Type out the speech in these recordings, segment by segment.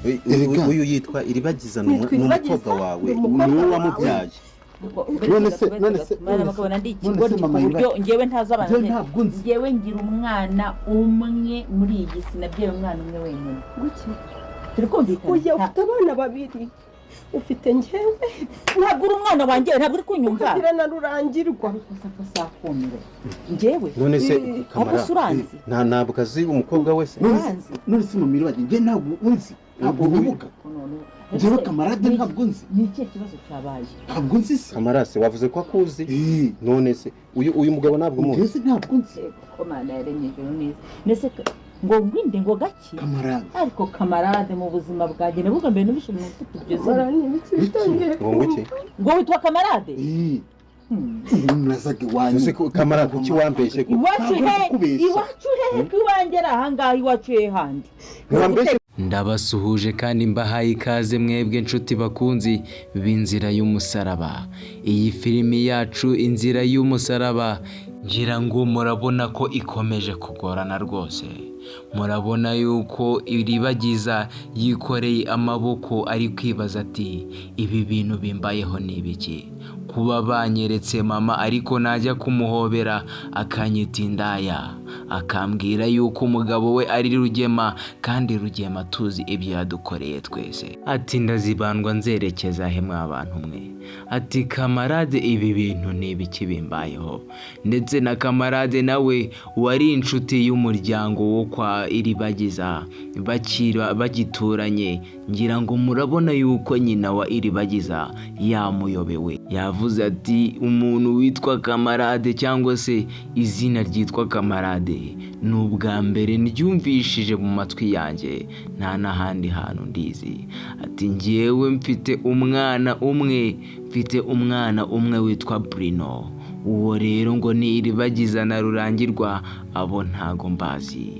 Erega. Uyu yitwa Iribagiza, ni Nitwa Iribagiza, umukobwa wawe, ni umukobwa ni wowe wawe. wamubyaye. None se- Bakabona ndi none ikigoryi se ku mama buryo ngewe ntazi abantu. Njyewe ntabwo nzi. Ngewe ngira umwana umwe muri iyi si, nabyaye umwana umwe wenyine. Guki? Turi kumvikana? Oya, ufite abana babiri, ufite njyewe. Ntabwo uri umwana wanjye, ntabwo uri kunyumva. Ukagira na Rurangirwa. Ariko se ko sakumire njyewe? None se Ahubwo Kamara, se uranzi? ntabwo azi umukobwa we se? None se Uranzi? None se mama Iribagiza, njye ntabwo unzi, ntabwo nkibuka. Njyewe Kamarade ntabwo nzi. Ni ikihe kibazo cyabaye? Ntabwo nzi se. Kamara se wavuze ko akuzi? Eh. None se uyu mugabo ntabwo umuzi? Njyewe se ntabwo nzi. Ko Mana yaremye ijuru neza, ndetse ngo ngwinde ngo gake. Kamarade. Ariko Kamarade, mu buzima bwanjye nabwo mbere numvise umuntu ufite iryo zina. Mara, ni ibiki bitangiye? Ngo nguki? Ngo witwa Kamarade? Eh. Murazaga iwanyu. None se Kamara, kuki wambeshye ko Iwacu Ntabwo he? ndi kukubeshya. Iwacu hehe? Ko iwanjye ari ahangaha, iwacu he handi? Ntiwambeshye. Ndabasuhuje kandi mbahaye ikaze mwebwe nshuti bakunzi b'Inzira y'Umusaraba. Iyi filimi yacu Inzira y'Umusaraba, ngira ngo murabona ko ikomeje kugorana rwose. Murabona yuko Iribagiza yikoreye amaboko, ari kwibaza ati: "Ibi bintu bimbayeho ni ibiki? Kuba banyeretse mama, ariko najya kumuhobera akanyita indaya, akambwira yuko umugabo we ari Rugema, kandi Rugema tuzi ibyo yadukoreye twese." Ati: "Ndazibandwa nzerekeza he mwa bantu mwe?" Ati: "Kamarade, ibi bintu ni ibiki bimbayeho?" Ndetse na Kamarade nawe wari inshuti y'umuryango wo kwa Iribagiza bakira bagituranye, ngira ngo murabona yuko nyina wa Iribagiza yamuyobewe. Yavuze ati: "Umuntu witwa Kamarade cyangwa se izina ryitwa Kamarade ni ubwa mbere ndyumvishije mu matwi yanjye, nta n'ahandi hantu ndizi." Ati: "Ngewe mfite umwana umwe, mfite umwana umwe witwa Bruno. Uwo rero ngo ni Iribagiza na Rurangirwa, abo ntago mbazi.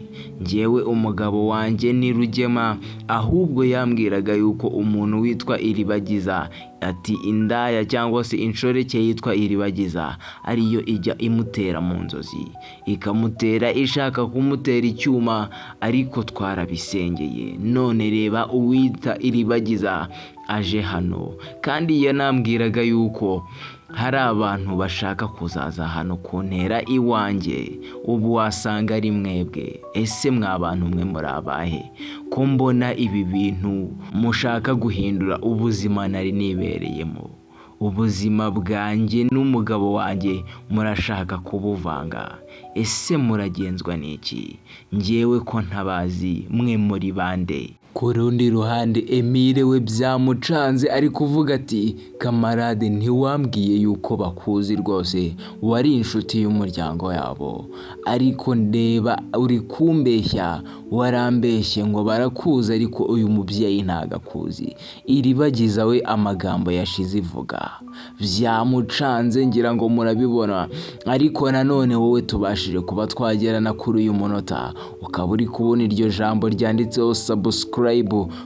Ngewe umugabo wanjye ni Rugema. Ahubwo yambwiraga yuko umuntu witwa Iribagiza, ati indaya cyangwa se inshoreke yitwa Iribagiza, ariyo ijya imutera mu nzozi, ikamutera ishaka kumutera icyuma, ariko twarabisengeye. None reba uwita Iribagiza aje hano, kandi yanambwiraga yuko hari abantu bashaka kuzaza hano kuntera iwanjye. Ubu wasanga ari mwebwe. Ese mwa bantu mwe muri abahe, ko mbona ibi bintu mushaka guhindura ubuzima nari nibereyemo? Ubuzima bwanjye n'umugabo wanjye murashaka kubuvanga. Ese muragenzwa n'iki? Ngewe ko ntabazi, mwe muri bande?" Ku rundi ruhande, Emile we byamucanze, ari kuvuga ati: "Kamarade, ntiwambwiye yuko bakuzi rwose, wari inshuti y'umuryango yabo, ariko ndeba uri kumbeshya. Warambeshye ngo barakuzi, ariko uyu mubyeyi ntago akuzi." Iribagiza we amagambo yashize ivuga byamucanze, ngira ngo murabibona. Ariko nanone wowe tubashije kuba twagerana kuri uyu munota, ukaba uri kubona iryo jambo ryanditseho subscribe,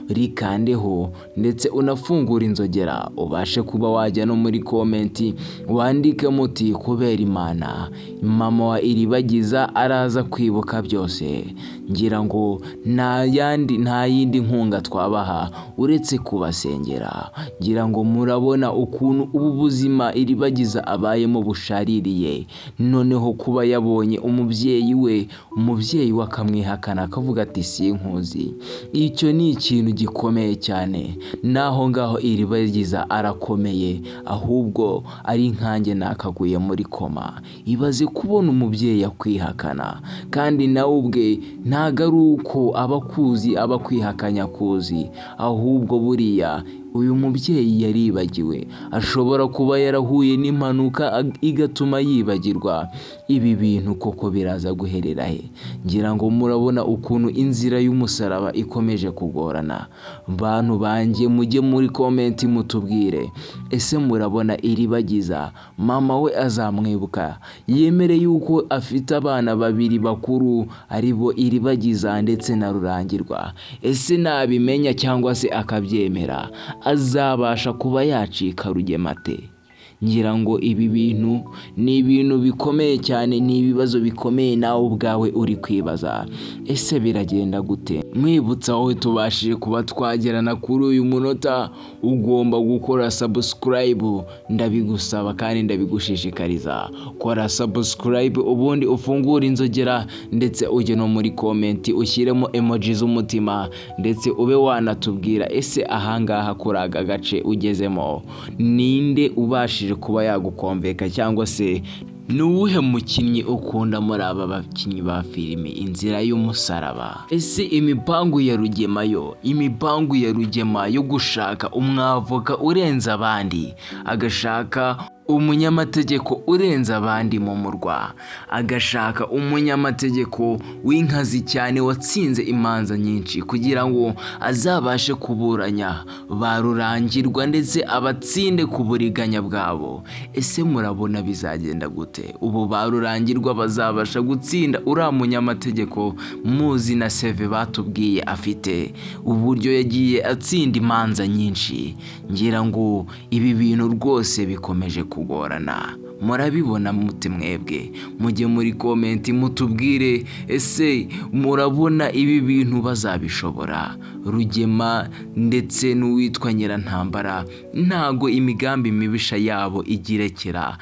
rikandeho ndetse unafungura inzogera, ubashe kuba wajya no muri comment wandike muti: "Kubera Imana, mama wa Iribagiza araza kwibuka byose." Ngira ngo nta yandi, nta yindi nkunga twabaha uretse kubasengera. Ngira ngo murabona ukuntu ubu buzima Iribagiza abayemo bushaririye. Noneho kuba yabonye umubyeyi we, umubyeyi we akamwihakana, akavuga ati: "Sinkuzi", icyo ni ikintu gikomeye cyane. Naho ngaho Iribagiza arakomeye, ahubwo ari nkanjye nakaguye muri koma. Ibaze kubona umubyeyi akwihakana, kandi nawe ubwe ntago ari uko aba akuzi, aba akwihakanya akuzi. Ahubwo buriya uyu mubyeyi yaribagiwe, ashobora kuba yarahuye n'impanuka igatuma yibagirwa. Ibi bintu koko biraza guherera he? Ngira ngo murabona ukuntu Inzira y'Umusaraba ikomeje kugorana. Bantu banjye, mujye muri comment mutubwire: ese murabona Iribagiza mama we azamwibuka, yemere yuko afite abana babiri bakuru, ari bo Iribagiza ndetse na Rurangirwa? Ese nabimenya cyangwa se akabyemera, azabasha kuba yacika Rugema ate? Ngira ngo ibi bintu ni ibintu bikomeye cyane, ni ibibazo bikomeye nawe ubwawe uri kwibaza, ese biragenda gute? Mwibutsa wowe tubashije kuba twagerana kuri uyu munota, ugomba gukora subscribe, ndabigusaba kandi ndabigushishikariza. Kora subscribe, ubundi ufungure inzogera, ndetse ujye no muri comment ushyiremo emoji z'umutima, ndetse ube wanatubwira ese ahangaha kuri aka gace ugezemo ninde ubashije kuba yagukomveka, cyangwa se ni uwuhe mukinnyi ukunda muri aba bakinnyi ba filime Inzira y'Umusaraba? Ese imipangu ya Rugema yo, imipangu ya Rugema yo gushaka umwavoka urenze abandi, agashaka umunyamategeko urenze abandi mu murwa, agashaka umunyamategeko w'inkazi cyane watsinze imanza nyinshi, kugira ngo azabashe kuburanya ba Rurangirwa ndetse abatsinde ku buriganya bwabo, ese murabona bizagenda gute? Ubu ba Rurangirwa bazabasha gutsinda uriya munyamategeko muzi na CV batubwiye afite, uburyo yagiye atsinda imanza nyinshi? Ngira ngo ibi bintu rwose bikomeje kugorana. Murabibona mute mwebwe? Mujye muri comment mutubwire, ese murabona ibi bintu bazabishobora? Rugema ndetse n'uwitwa Nyirantambara, ntago imigambi mibisha yabo igirekera,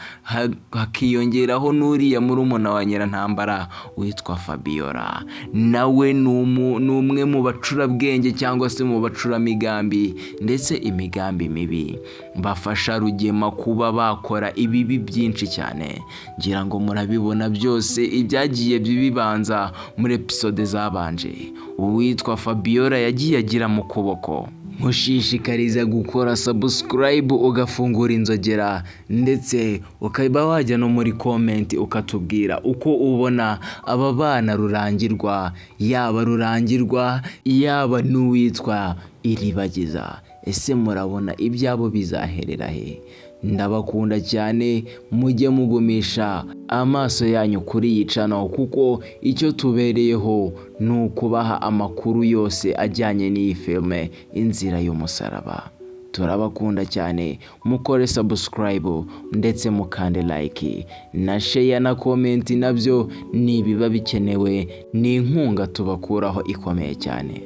hakiyongeraho n'uriya murumuna wa Nyirantambara witwa Fabiola, nawe ni umwe mu bacurabwenge cyangwa se mu bacuramigambi ndetse imigambi mibi bafasha Rugema kuba bakora ibibi byinshi cyane. Ngira ngo murabibona byose ibyagiye bibanza muri episode zabanje, uwitwa Fabiola yagiye agira mu kuboko. Nkushishikariza gukora subscribe, ugafungura inzogera, ndetse ukaba wajya no muri comment ukatubwira uko ubona aba bana Rurangirwa, yaba Rurangirwa, yaba n'uwitwa Iribagiza. Ese murabona ibyabo bizaherera he? Ndabakunda cyane, mujye mugumisha amaso yanyu kuri iyi channel, kuko icyo tubereyeho ni ukubaha amakuru yose ajyanye n'iyi filime Inzira y'Umusaraba. Turabakunda cyane, mukore subscribe ndetse mukande like na share na comment, nabyo ni ibiba bikenewe, ni inkunga tubakuraho ikomeye cyane.